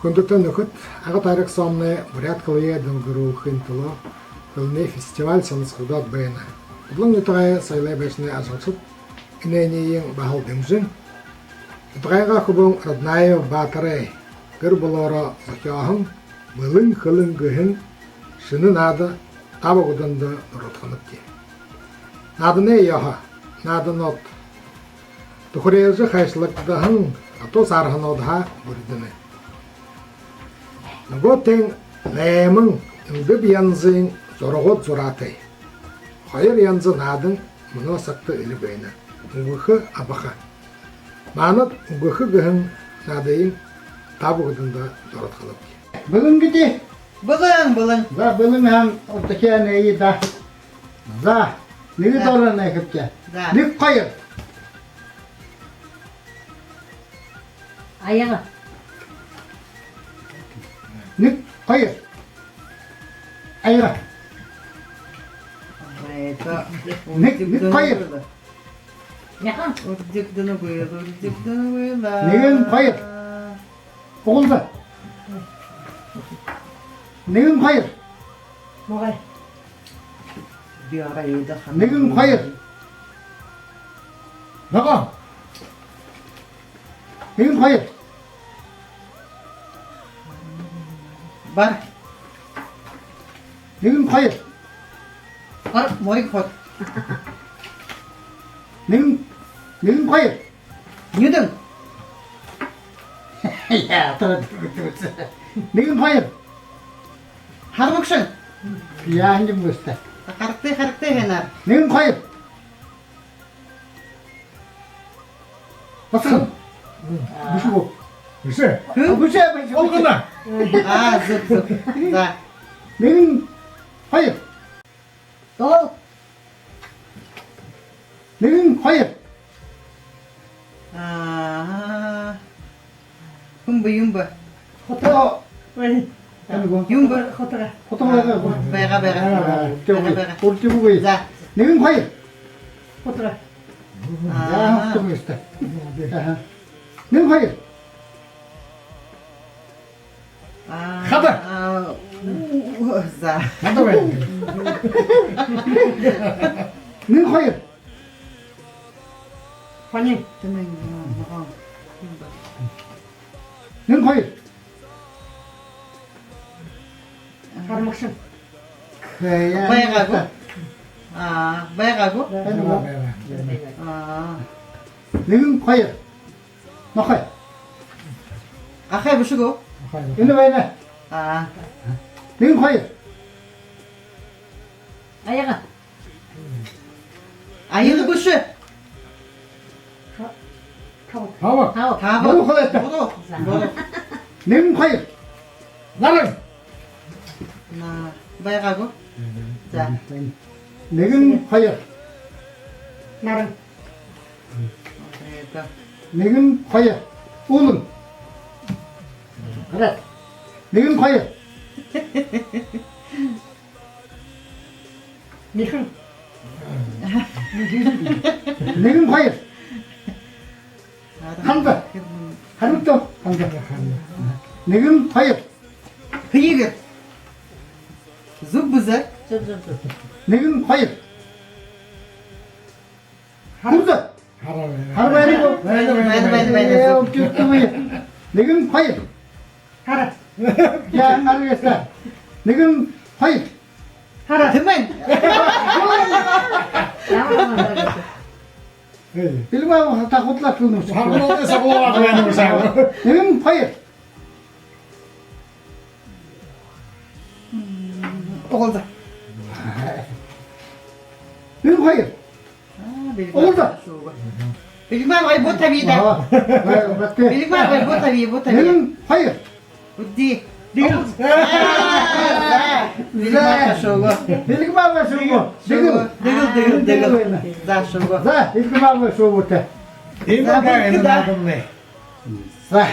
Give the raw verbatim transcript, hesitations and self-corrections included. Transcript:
Хүндэтэ нүхэд, Ага тойрог соомнай буряад хэлые дэлгэрүүлхын түлөө хэлэнэй фестиваль соносхогдоод байна. Улаан нютагай соёлой байшанай ажалшад энээниие баһал дэмжэн, нютагайнгаа хүбүүн Раднаев Баатарай гэр бүлөөрөө зохёоһон «Бэлэн хэлэн» гэһэн шэнэ наада та бүгэдэндэ дурадханабди. Нааданай ёһо, нааданууд түхэреэлжэ хайшалагдаһан хатуу саарһануудһаа бүридэнэ. Нүгөө тээнь найман элдэб янзын зурагууд зураатай. Хоёр янза наадан мүнөө сагта эли байна: «Үгэхэ», «Абаха». Манад «Үгэхэ» гэһэн наадыень та бүгэдэндэ дурадханаб. Бэлэн гүт? Бэлэн, бэлэн. За, бэлэн һаань, урдахяа нээе даа. За, нэгэ доро нээхэбди. За. Нэгэ, хоёр. Аяга. Нэгэ, хоёр. Аяга. Аяга. Нэгэ, нэгэ, хоёр. Яахан? Үрдигдэнэ гүйл, үрдигдэнэ гүйл. Нэгэн, хоёр. Угалза. Нэгэн, хоёр. Могой. Нэгэн, хоёр. Ногоон. Нэгэн, хоёр. Бар. Нэгэн, хоёр. Бар, морин хот. Нэгэн, нэгэн, хоёр. Нюдэн. Яа, тоо, тоо, тоо. Нэгэн, хоёр. Хармагшан. Яахан юм бэ? Харагты, харагты һанаар. Нэгэн, хоёр. Басаган. Бэшэ гү? Бэшэ. Хм? Бэшэ, бэшэ. Олгоно. А, зүб, зүб. За. Нэгэн, хоёр. Дол. Нэгэн, хоёр. Аа. Хүн бэ, юм бэ? Хото. Ой. Юм бэ? Хото. Хото байгаа. Байгаа, байгаа. Аа, байгаа, байгаа. Үрдиггүй. За. Нэгэн, хоёр. Хото. Аа. Яахан юм бэ? Аха. Нэгэн, хоёр. Аа, хада. Аа, уу, за. Хада байна. Нэгэн, хоёр. Хони. Тэнэг, аа, ногоон. Нэгэн, хоёр. Хармагшан. Байгаа гү? Аа, байгаа гү? Байгаа, байгаа. Аа. Нэгэн, хоёр. Нохой. Ахай бэшэ гү? Нохой, нохой. Энэ байна. Аа. Нэгэн, хоёр. Аяга. Аяга бэшэ. Табаг. Табаг. Табаг. Буруу хэлээт. Буруу. Буруу. Нэгэн, хоёр. Наран. На, байгаа гү? За. Нэгэн, хоёр. Наран. Нэгэн, хоёр. Үүлэн. Хараад. Нэгэн, хоёр. Мэхэн. Нэгэн, хоёр. Ханда. Харагты. Ханда. Нэгэн, хоёр. Хиигэр. Зүб бэзэ. Зүб, зүб, зүб. Нэгэн, хоёр. Хурда. Хара байна. Хара байна гү? Байна, байна, байна, байна. Ээ, зүб, зүб. Нэгэн, хоёр. Хара. Яа, хара гээшэ. Нэгэн, хоёр. Хара. Тэмээн. Ээ. Бэлмаа, та худлаа түнүс. Хара, нууда саглаа байна гү саа. Нэгэн, хоёр. Угалза. Нэгэн, хоёр. Аа, бэлмаа. Угалза. Бэлмаа, гоё, буу табия даа. Аа, бэлмаа, гоё, буу табия, буу табия. Нэгэн, хоёр. Үди. Дэгэл. Аа, за. Бэлмаа, шүүгөө. Бэлмаа, шүүгөө. Дэгэл. Дэгэл, дэгэл, дэгэл. За, шүүгөө. За, бэлмаа, шүүгөө тэ. Иимэ, за, байна, бэлмаа. За.